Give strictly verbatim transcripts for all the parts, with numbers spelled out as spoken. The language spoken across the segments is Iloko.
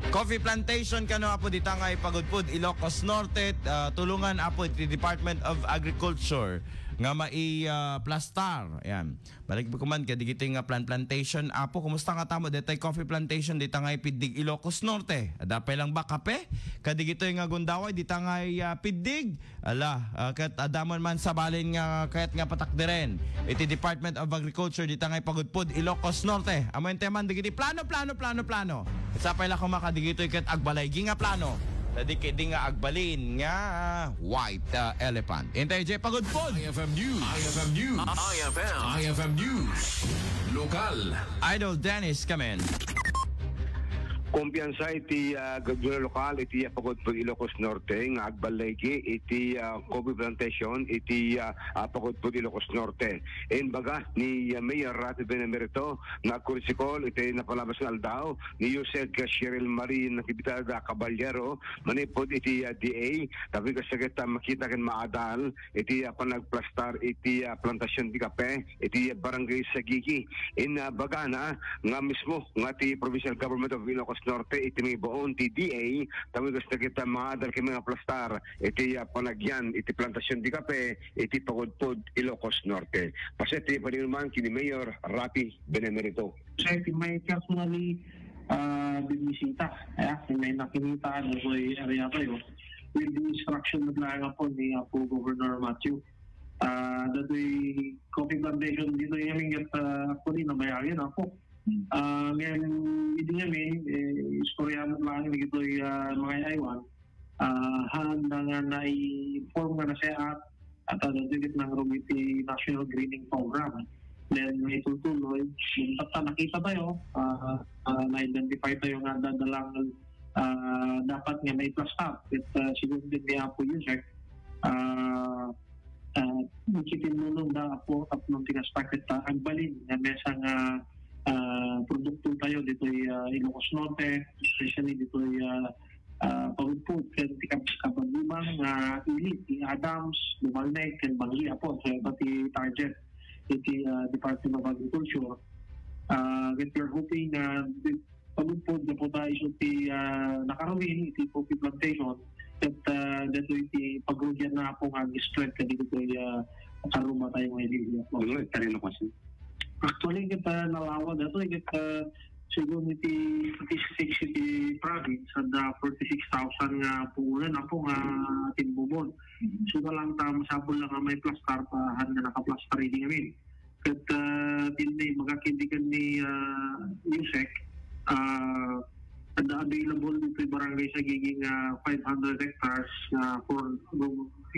Coffee plantation kano, Apo, dita nga ipagudpod Ilocos Norte, ah, tulongan, Apo, iti Department of Agriculture nga mai, ah, plastar. Ayan. Balik ko man, kadigitoy nga plan plantation. Apo, kumusta nga tamo? Detay coffee plantation, dita nga ipiddig Ilocos Norte. Adda pay lang ba kape? Kadigitoy nga gundaway, dita nga, ah, piddig. Ala, ah, ket adda man man sabalin nga kayat nga patakderen iti Department of Agriculture dita nga ipagudpod Ilocos Norte. Ammo iti man dagiti plano, plano, plano, plano. Ket sapay la koma kadigitoy ket agbalaygi nga plano. Sadi ketdi nga agbalin nga white, ah, elephant. Intay jay pagudpod. I F M News. I F M News. I F M. I F M News. Lokal. Idol Dennis, come in. Kumpiyansa iti, ah, gobyerno lokal iti, ah, pagudpod Ilocos Norte nga agbalaygi iti, ah, coffee plantation iti, ah, ah, pagudpod Ilocos Norte. Imbaga ni, ah, Mayor Rafi Benemerito nga agkurikol iti napalabas nga aldaw ni Yusek Cheryl Marie Natividad, ah, Caballero manipud iti, ah, D A, tapno kasta ket, ah, makita ken maadal iti, ah, panagplastar iti, ah, plantasyon ti kape iti, ah, Barangay Sagigi. Imbagana nga mismo nga ti Provincial Government of Ilocos Norte iti maibaon ti D A, tapno kasta ket, ah, maadal ken mangaplastar iti, ah, panagyan iti plantasyon ti kape iti pagudpod Ilocos Norte. Paset ti panayoman ken ni Mayor Rafi Benemerito. Sir, may personally, ah, binisita. Kaya, may nakita, ano, so, yung area kayo. With the instruction na lang po ni Apo Governor Matthew. Ah, datoy coffee plantation ditoy ngamin ket, ah, actually, nabayagen ako. Hmm. Ah, ngayon, hindi ngamin, eh, istorya mo lang ditoy, ah, mga iwan. Ah, haan na nga na-inform nga na siya at, at, ah, dagit ng Rugiti National Greening Program. Then, may tutuloy, yung basta nakita tayo, ah, ah, na-identify tayo nga dadalang, ah, dapat nga may plastar. At, ah, siguro din ni Apo Yusek, ah, ah, makitinulong da, Apo, tapno ti kasta ket, ah, agbalin nga mesa nga, ah, produkto tayo ditoy, ah, Ilocos Norte, especially ditoy, ah, ah, pagudpod ken ti kab-, kabagumang nga ili, ti Adams, Dumalneg, ken Bangli, Apo. So, ita ti target iti, ah, Department of Agriculture. Ah, that we're hoping nga di-, pagudpod, gapu ta isu ti, ah, nakaruin iti coffee plantation, ket, ah, datoy ti pagrugian na, Apo, nga ag-spread kadagitoy, ah, karuma tayo nga ili. Ano, hektarya na kasi? Actually, ket, ah, nalawa datoy, ket, ah, sigun iti statistics iti province, adda forty-six thousand nga puunan, Apo, nga timbubon. Mhm. So, na lang ta, masapul lang nga may plastar, ta haan nga nakaplastar idi ngamin. Ket, ah, tinni, magakiddikan ni, ah, Yusek, ah, adda available ditoy Barangay Sagigi nga five hundred hectares nga for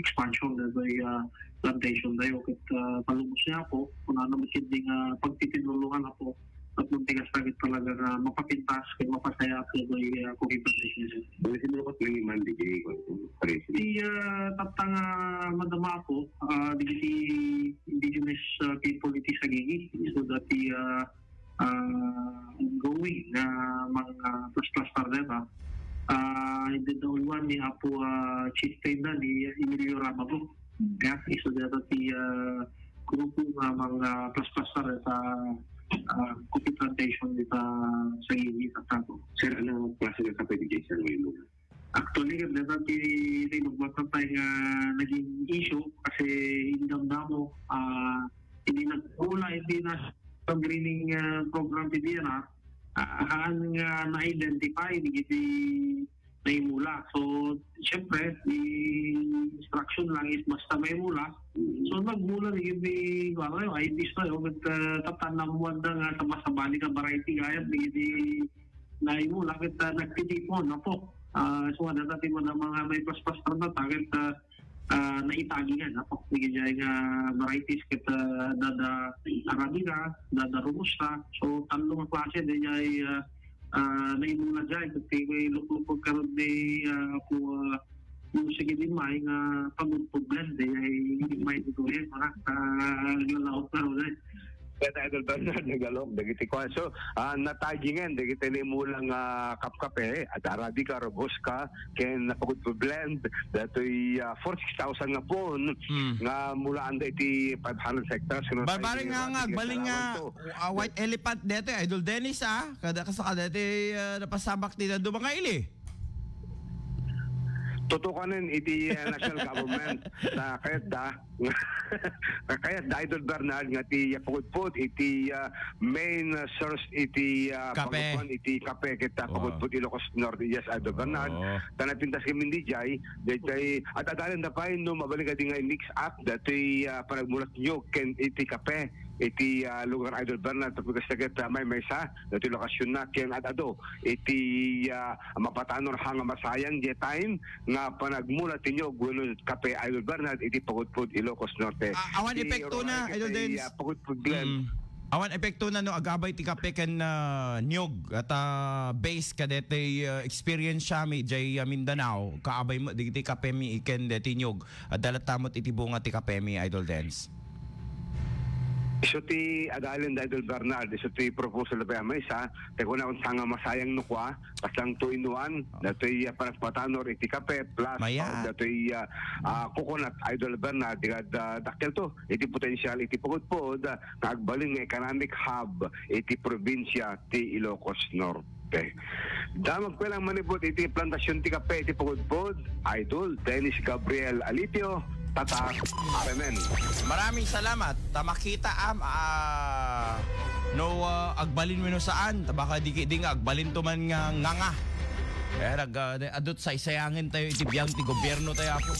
expansion daytoy, ah, plantation tayo. Ket, ah, palubos niya, Apo, kunana met ketdi nga pagtitinulongan, Apo, tapno ti kasta ket talaga nga mapapintas ket mapasayaat daytoy, ah, coffee plantation. Daytoy sinukat nga iman di kay, kwan, president. Ti, ah, tatta nga madama, Apo, ah, dagiti indigenous, ah, people iti Sagigi. So, dati, ah, ah, ongoing nga mga plastar data. Ah, hindi daw iwan ni Apo, ah, Chief Tenda ni Emilio Ramago. Kaya, isu data ti, ah, grupo nga mga plastar data, ah, coffee plantation dita Sagigi, Tattago. Sir, ano klase nga kape di sa ngayon? Actually, ket data ti, ti nagmatan tayo nga naging issue kasi indamdamo, ah, hindi nagmula, hindi na sa greening, ah, program ti D N R, ah, haan nga na-identify dagiti naimula. So, syempre, the instruction lang is basta maimula. So, nagmula dagiti, ano, I Ps tayo, ket, ah, tatanam mo anda nga sa masabali nga variety, kaya dagiti naimula ket, ah, nagtitipon, Apo. Ah, so, adda ti mga, mga may paspas na ta, ket, ah, ah, naitagian, Apo. Dagiti nga varieties ket, ah, dada Arabica, dada Robusta. So, tallo nga klase, dagiti, ah, ah, naimula dyan. Ket may luklukog karon ni, ah, Apo, ah, yung sige din may nga pagod-pagod blend, eh, ay may ito, eh, mga, ah, naglalaot na ron, eh. Kaya Idol Bernard, nagalok, dagiti kuan. So, ah, natagingen, dagiti imulang, ah, kapkape, at Arabica, Robusta, ken Pagudpud Blend, datoy, ah, forty-six thousand nga puon, Hmm. nga mulaanda iti five hundred hectares. Kuno Barbaring tayo, nga nga, iti agbalin nga, kasalawan to. Ah, white elephant dito, Idol Dennis, ah. Kada, kasa ka dito, ah, napasabak dito, dumang nga ili. Tutukanen iti, ah, national government na kayat da, kayat da, Idol Bernard, nga ti, ah, pagudpud iti, ah, main, ah, source iti, ah, Kape. Pagudpud iti kape ket, ah, Oo. Pagudpud Ilocos Norte. Yes, Idol Bernard. Oo. Tan napintas kami ni Jay, daytay, at adalen da pay no mabalik kadi nga mix up, datoy, ah, panagmulat nyo ken iti kape, iti, ah, lugar, Idol Bernard, tapos kasta ket, ah, maymaysa, datoy lokasyon na, ken ad-ado, iti, ah, mapatanor ha nga masayang, di time, nga panagmulat ti niyog wenno kape, Idol Bernard, iti Pagudpud, Ilocos Norte. Ah, awan Ti epekto na, Roy, Idol iti, Dennis. Ah, Pagudpud Glen. Mm. Awan epekto na no agabay ti kape ken, ah, niyog at, ah, base kadeti, ah, experience siya mi jay, ah, Mindanao, kaabay mo digiti kape mi iken deti niyog. At dalat tamot iti bunga ti kape mi, Idol Dennis. Isu ti adalen da Idol Bernard, isu ti proposal da pay a maysa, ti kuna kun saan nga masayang no kua, kaslang two in one, datoy, ah, panagpatanor iti kape, plus, Maya. Oh, datoy, ah, ah, coconut, Idol Bernard, di kad, ah, dakkel to, iti potensial, iti pagudpod, ah, nga agbalin nga economic hub, iti probinsya, ti Ilocos Norte. Da magpelang manipod iti plantasyon ti kape, iti pagudpod, Idol Dennis Gabriel Alipio, Tatak, R M N. Maraming salamat. Ta makita am, ah, no, ah, agbalin wenno saan. Ta baka di, di nga agbalin to man nga nganga. Kaya nag, ah, adut saysayangin tayo iti biang ti gobyerno tayo, apo.